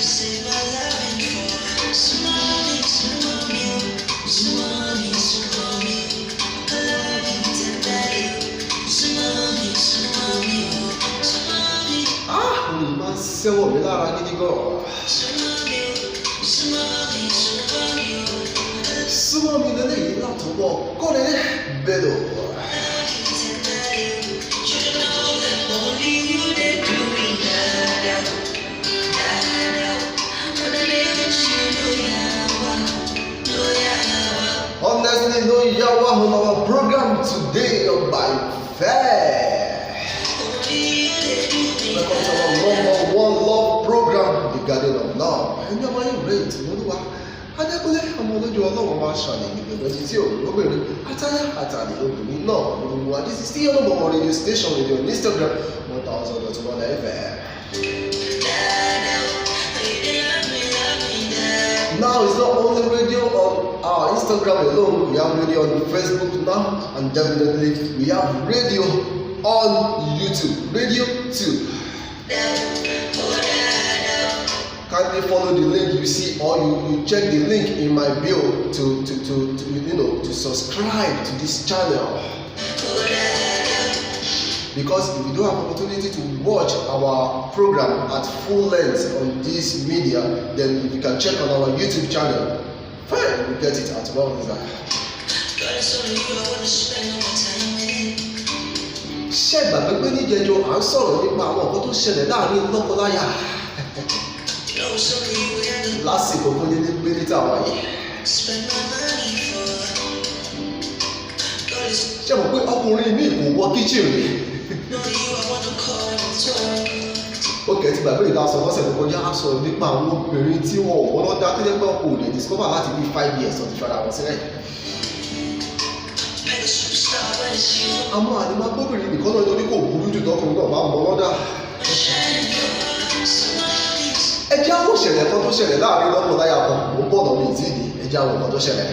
Save my loving for. Súnmọ́ mi, súnmọ́ mi o, súnmọ́ mi, súnmọ́ mi o. I love you tenderly. Súnmọ́ mi, súnmọ́ mi o, súnmọ́ mi. Ah, orin máa ń sẹ́wọ̀ mí lára gidi gan. Súnmọ́ mi o, súnmọ́ mi, súnmọ́ mi o. Súnmọ́ mi lélẹ́yìí látọwọ́ Kọ́lé Bello. Love you tenderly. You know that only you dey do me dada, dada. When I dey with you, no yawa, no yawa. Honestly, no yawa on our program today on by fair. Only you dey do me. Welcome to our number one love program, The Garden of Love. Ẹni ọmọ yìí rẹ̀ ìtùnúlúwa. Adékúnlé ọmọ olójú ọlọ́run máa ṣàlẹ̀ ìgbẹ̀gbẹ̀ tí ò lóbìnrin àtàyà àtàlẹ̀ obìnrin náà gbogbo wa. This is still your number one radio station, radio on Instagram, 1000.1 FM. Dada, you dey love me, love me, dada. Now it's not only radio on our Instagram alone, we have radio on Facebook now, and definitely we have radio on YouTube. Radio 2. Oh, dada. Kindly follow the link you see, or you check the link in my bio to subscribe to this channel. Oh, dada. Because if you don't have opportunity to watch our program at full length on this media, then if you can check on our YouTube channel, fine, you get it as well as that. Girl, it's only you I wanna spend all my time with. Ṣé gbàgbé pé níjẹjọ à ń sọ̀rọ̀ nípa àwọn nǹkan tó ṣẹlẹ̀ láàrin lọ́kọláya You know it's only you I gotta lásìkò tó ní ní gbélé tàwa yìí? Spend my money for. Girl, it's Ṣé mọ̀ pé ọkùnrin mi kò wọ kitchen rí? Only you I wanna call and talk. Ó kẹ́ ti gbàgbé ìta sọ lọ́sẹ̀ tó kọjá, á sọ̀rọ̀ nípa àwọn obìnrin tí wọn ò wọ́n dá tó jẹ́ pé ọkọ ò lè discover láti bí 5 years ọ̀tí fara wọn sílẹ̀. Mega superstar, but it's you Àmọ́ àdìmọ́ agbóbìnrin nìkan náà torí kò burú jù tọkùnrin náà bá mọ lọ́dà. I'm shining for. Somebody Ẹ jẹ́ àwọn ìṣẹ̀lẹ̀ kan tó ṣẹlẹ̀ láàrin lọ́kọ-láya kan. Mò ń bọ̀ lọ́mọ ìtìdí. Ẹ jẹ́ àwọn nǹkan tó ṣẹlẹ̀.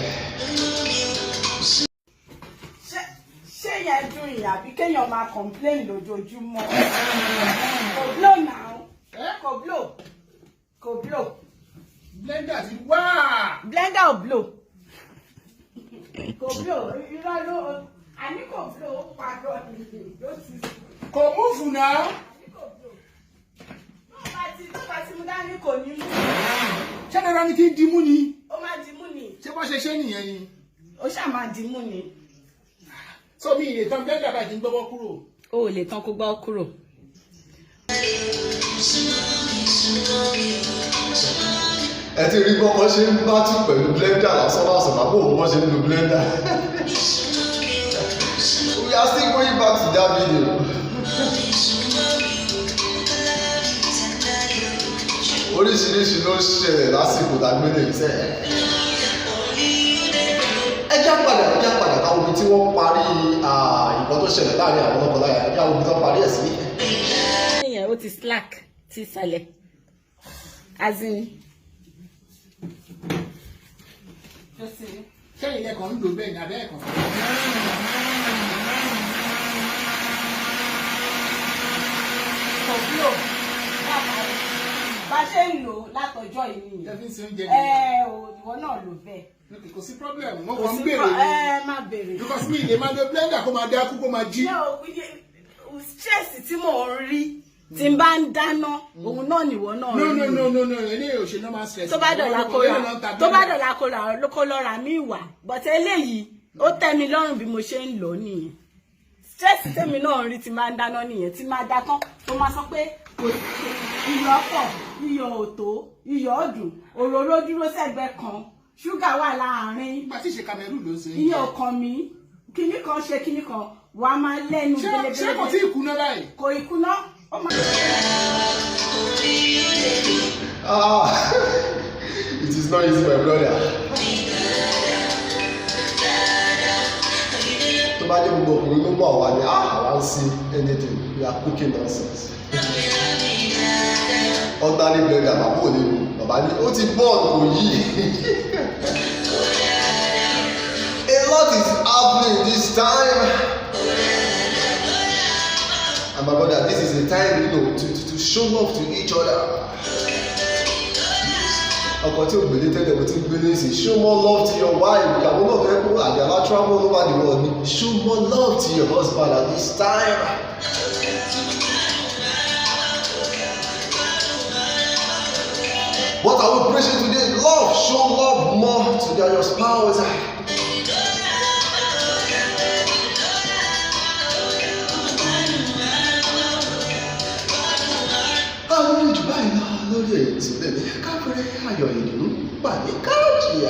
Ṣé yẹn dùn yín àbí kéèyàn máa complain lójoojúmọ́? Kò blow now, kò blow, kò blow. Blender ti wá. Blender ò blow, kò blow. Irọ́ ló àní, kò blow. Ó padà nìyí ló ti Kò move náà. Àní kò blow. Tó bá ti mú dání, kò ní mú. Ṣé dandan ni kí n dimú ni? Ó má dimú ni. Ṣé bó ṣe ṣe nìyẹn ni? Ó ṣáà máa dimú ni. So mi ì lè tán blender báyìí kí n gbọ́wọ́ kúrò? O ò lè tán kó gbọ́ kúrò. Tsunami, tsunami, tsunami. Ẹ ti rí bọ́kọ ṣe ń bá tù pẹ̀lú blender lásán lásán, bàbá òun wọ́n ṣe ń lo blender. Tsunami, We are still going back to that video. tsunami, I love you tenderly. Oríṣiríṣi ló ń ṣẹlẹ̀ lásìkò tàgbélé iṣẹ́. Only you dey do. Ẹ já padà káwọn ibi tí wọ́n parí nǹkan tó ṣẹlẹ̀ láàrin àwọn lọ́kọláya. Ẹ já wo ibi tí wọ́n parí ẹ̀ sí. Yẹn ó ti slack ti sàlẹ̀, as in. Ṣé ilẹ̀ kan ń lò bẹ́ẹ̀ ni abẹ́ ẹ̀kan fún Kò blow. Bá ṣe ń lò ó látọjọ́ yìí mi? nìyẹn. Ṣé fi ń ṣe oúnjẹ Ẹ nìyẹn? o, ìwọ náà lò bẹ́ẹ̀. Okay, kò sí problem, mo Kò kàn ń sí béèrè ni. Ẹ má béèrè. Because mi ì lè máa lo blender kó máa dákú, kó máa jí. No, stress tí mò ń rí tí n bá ń dáná, òun náà nìwọ náà No. rí. No, no, no, no, eléyìí ò ṣe normal stress. Tó bá dọ̀là kó rà, tó bá dọ̀là kó rà, kó lọ rà mí wà, but eléyìí ó tẹ́ mi lọ́rùn. Bí mo ṣe ń lò ó nìyẹn. Stress tèmi náà rí tí máa ń dáná nìyẹn, tí máa dá tán, tó máa sọ pé kò iyọ̀ pọ̀, iyọ̀ ò tó, iyọ̀ ọ̀dùn, òróró dúró sẹ́gbẹ̀ẹ́ kan, ṣúgà wà láàárín. Nígbà tí ìṣe Cameroon ló ń ṣe. Iye ọkàn mi, kíní kan ṣe kíní kan, wàá máa lẹ́nu Ṣé ṣé kò tí ì kúná báyìí? Kò ì kúná, ó máa. Ah, it is not easy, my brother. Tó bá jẹ́ gbogbo ọkùnrin ló mọ̀ wá ní, ah, àwa ń ṣe anything, we are cooking nonsense. Ordinary blender, bàbá ò lè lò. Bàbá ní ó ti bọ́ọ̀lù, kò yí. A lot is happening this time. And my brother, this is the time to show love to each other. Ọkọ tí ò gbélé tẹ́lẹ̀, mo ti ń gbélé sí. Show more love to your wife. Ìyàwó náà tó yẹ kó àjàlá travel all over the world ni, show more love to your husband at this time. What are we preaching today? Love. Show love more to your spouse. Àwọn ojú báyìí lọ lórí ètò lẹ́nu káfíńrẹ́ ayọ̀ ìdùnnú pàdé káàkiri.